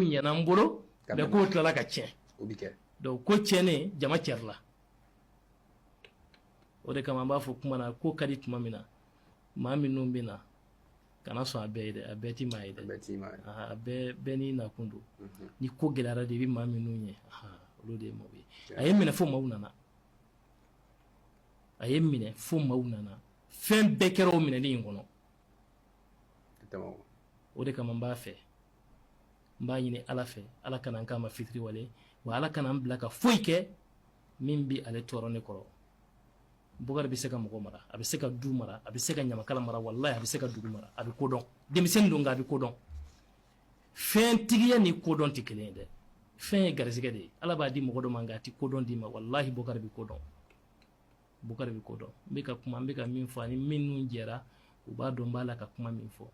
ɲɛna n bolo, mais kow tilala ka tiɲɛ. O bɛ kɛ. Donc ko tiɲɛnen, jama cɛrila. O de kama an b'a fɔ kuma na, ko ka di tuma min na, maa minnu bɛ na, kana sɔn a bɛɛ ye dɛ, a bɛɛ tɛ maa ye dɛ. A bɛɛ tɛ maa ye. A bɛɛ, bɛɛ n'i nakun don. Ni ko gɛlɛyara de, i bɛ maa minnu ye, olu de ye maaw ye. A ye minɛ fo maaw nana, a ye minɛ fo maaw nana, fɛn bɛɛ kɛra o minɛli in kɔnɔ. O de kama n b'a fɛ, n b'a ɲini Ala fɛ, Ala kana n k'a ma fitiriwale wa, Ala kana n bila ka foyi kɛ min bɛ ale tɔɔrɔ ne kɔrɔ. Bukari bɛ se ka mɔgɔ mara, a bɛ se ka du mara, a bɛ se ka ɲamakala mara, walahi a bɛ se ka dugu mara. A bɛ ko dɔn, denmisɛnnin don, nka a bɛ ko dɔn. Fɛntigiya ni kodɔn tɛ kelen ye dɛ. Fɛn ye garisɛgɛ de ye, Ala b'a di mɔgɔ dɔ ma, nka a tɛ kodɔn d'i ma. Walahi Bukari bɛ ko dɔn, Bukari bɛ ko dɔn. N bɛ ka kuma, n bɛ ka min fɔ, ani minnu jɛra, u b'a dɔn n b'a la ka kuma min fɔ.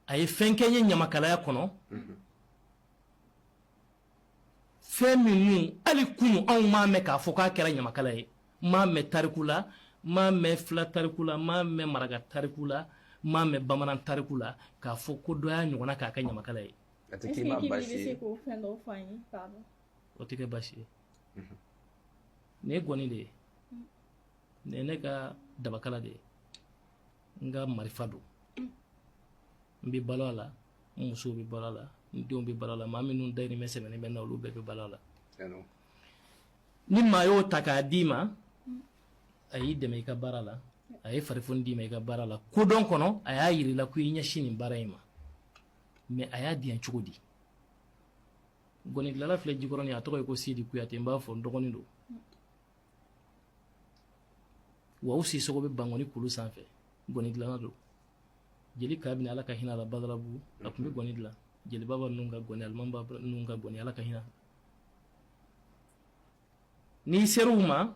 A ye fɛn kɛ n ye ɲamakalaya kɔnɔ, fɛn minnu hali kunu anw m'a mɛn k'a fɔ k'a kɛra ɲamakala ye. N m'a mɛn tariku la, n m'a mɛn fila tariku la, n m'a mɛn maraka tariku la, n m'a mɛn bamanan tariku la k'a fɔ ko dɔ y'a ɲɔgɔnna k'a kɛ ɲamakala ye. A tɛ k'i ma baasi ye. O tɛ kɛ baasi ye. Nin ye gɔni de ye, nin ye ne ka dabakala de ye, n ka marifa don. N bɛ balo a la, n musow bɛ balo a la, n denw bɛ balo a la, maa minnu dayirimɛ sɛbɛnnen bɛ n na, olu bɛɛ bɛ balo a la. Ni maa y'o ta k'a d'i ma, a y'i dɛmɛ i ka baara la, a ye farifoni d'i ma i ka baara la, kodɔn kɔnɔ, a y'a yir'i la ko i ɲɛsin nin baara in ma. Mais a y'a di yan cogo di? Gɔni dilanna filɛ Jikɔrɔni, a tɔgɔ ye ko Sidi Kuyate. N b'a fɔ n dɔgɔnin don wa, u Sisɔgɔ bɛ Bankɔni kulu sanfɛ. Gɔni dilanna don. Jeli Kabini, Ala ka hinɛ a la, Badalabugu, a tun bɛ gɔni dilan. Jeli baba ninnu ka gɔni, alimami ninnu ka gɔni, Ala ka hinɛ. N'i ser'u ma,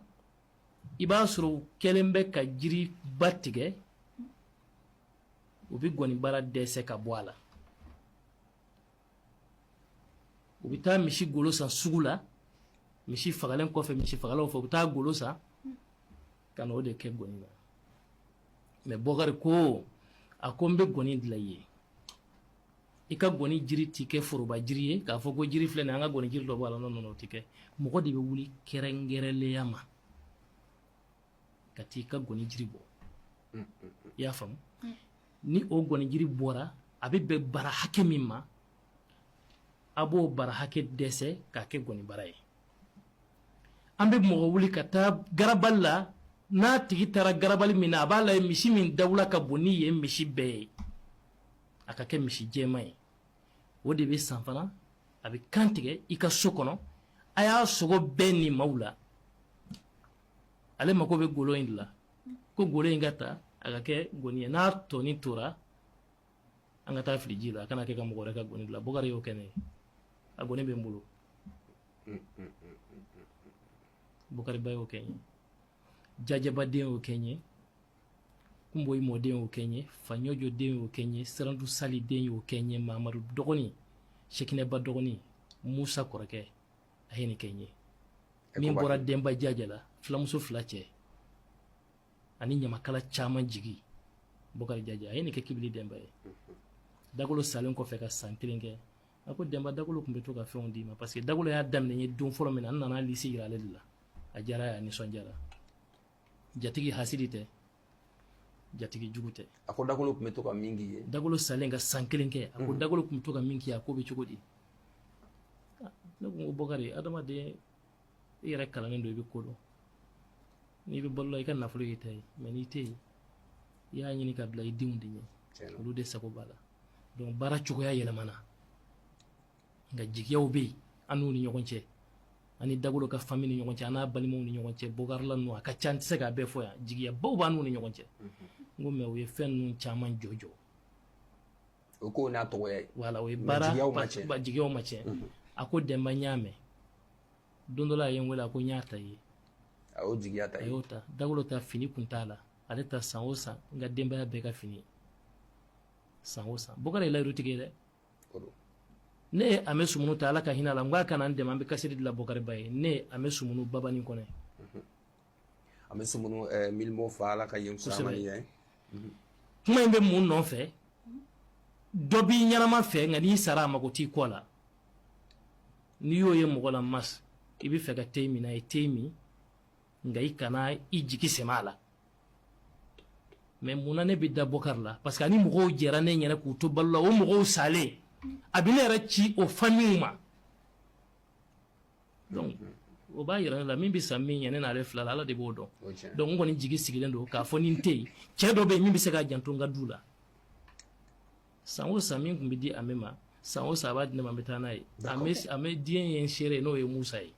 i b'a sɔrɔ u kɛlen bɛ ka jiriba tigɛ, u bɛ gɔni bara dɛsɛ ka bɔ a la. U bɛ taa misi golo san sugu la, misi fagalen kɔfɛ, misi fagalaw fɛ, u bɛ taa golo san ka na o de kɛ gɔni na. Mais Bɔkari ko, a ko n bɛ gɔni dilan i ye, i ka gɔni jiri ti kɛ foroba jiri ye k'a fɔ ko jiri filɛ nin, an ka gɔni jiri dɔ bɔ a la. Non, non, o ti kɛ. Mɔgɔ de bɛ wuli kɛrɛnkɛrɛnlenya ma ka t'i ka gɔni jiri bɔ. I y'a faamu? Ni o gɔni jiri bɔra, a bɛ bɛn bara hakɛ min ma, a b'o bara hakɛ dɛsɛ k'a kɛ gɔni bara ye. An bɛ mɔgɔ wuli ka taa garabali la. N'a tigi taara garabali min na, a b'a lajɛ misi min dawula ka bon ni yen misi bɛɛ ye, a ka kɛ misi jɛman ye, o de bɛ san fana. A bɛ kan tigɛ i ka so kɔnɔ, a y'a sogo bɛɛ ni maaw la. Ale mako bɛ golo in de la, ko golo in ka ta, a ka kɛ gɔni ye. N'a tɔnin tora, an ka taa fili ji la, a kana kɛ ka mɔgɔ wɛrɛ ka gɔni dilan. Bɔkari y'o kɛ ne ye, a gɔni bɛ n bolo. Bɔkari ba y'o kɛ n ye, Jajaba den y'o kɛ n ye, Kunboyi mɔden y'o kɛ n ye, Faɲɔjɔ den y'o kɛ n ye, Sirandu Sali den y'o kɛ n ye, Mamadu dɔgɔnin, Sekinɛba dɔgɔnin, Musa kɔrɔkɛ, a ye nin kɛ n ye. Min bɔra Denba Jaja la, filamuso fila cɛ ani ɲamakala caman jigi, Bɔkari Jaja, a ye nin kɛ Kibili Denba ye. Dagolo salen kɔfɛ ka san kelen kɛ, a ko Denba, Dagolo tun bɛ to ka fɛnw d'i ma, parce que Dagolo y'a daminɛ n ye don fɔlɔ min na, n nana lisi jira ale de la, a diyara a ye, a nisɔndiyara. Jatigi hasidi tɛ, jatigi jugu tɛ. A ko Dagolo tun bɛ to ka min k'i ye. Dagolo salen ka san kelen kɛ, a ko Dagolo tun bɛ to ka min k'i ye, a ko bɛ cogo di? Ne ko Bɔkari, adamaden, i yɛrɛ kalannen don, i bɛ ko dɔn. N'i bɛ balo la, i ka nafolo y'i ta ye, mais n'i tɛ yen, i y'a ɲini ka bila i denw de ɲɛ, olu de sago b'a la. Donc baara cogoya yɛlɛmana, nka jigiyaw bɛ yen an n'u ni ɲɔgɔn cɛ, an ni Dagolo ka famille ni ɲɔgɔn cɛ, an n'a balimaw ni ɲɔgɔn cɛ. Bɔkarila ninnu, a ka ca, n tɛ se k'a bɛɛ fɔ yan. Jigiyabaw b'an n'u ni ɲɔgɔn cɛ. N ko mais u ye fɛn ninnu caman jɔ jɔ. O ko n'a tɔgɔya ye. Voilà, o ye baara, jigiyaw ma tiɲɛ. A ko Denba, n y'a mɛn. Don dɔ la, a ye n wele, a ko n y'a ta i ye. A y'o jigiya ta. A y'o ta. Dagolo ta fini kun t'a la, ale ta san o san, n ka denbaya bɛɛ ka fini san o san. Bɔkari ye layidutigi ye dɛ. Ne ye Ame Sumunu ta, Ala ka hinɛ a la, n k'a ka na n dɛmɛ, an bɛ kasɛti dilan Bɔkari ba ye. Ne ye Ame Sumunu Babani Kɔnɛ. Ame Sumunu Milimo fa, Ala ka yen. Kosɛbɛ. Kuma in bɛ mun nɔfɛ? Dɔ b'i ɲɛnama fɛ, nka n'i sara, a mago t'i kɔ la. N'i y'o ye mɔgɔ la, mas i bɛ fɛ ka te min na, i te min, nka i kana i jigi sɛmɛ a la. Mais munna ne bɛ da Bɔkari la? Parce que ani mɔgɔw jɛra ne ɲɛna k'u to balo la, o mɔgɔw salen, a bɛ ne yɛrɛ ci o famille ma. Donc o b'a yira ne la, min bɛ sa min ɲɛ, ne n'ale fila la, Ala de b'o dɔn. Donc n kɔni jigi sigilen don k'a fɔ ni n tɛ yen, cɛ dɔ bɛ yen min bɛ se k'a janto n ka du la. San o san, min tun bɛ di Ame ma, san o san a b'a di ne ma, n bɛ taa n'a ye. Ame diɲɛ ye n seere ye, n'o ye Musa ye.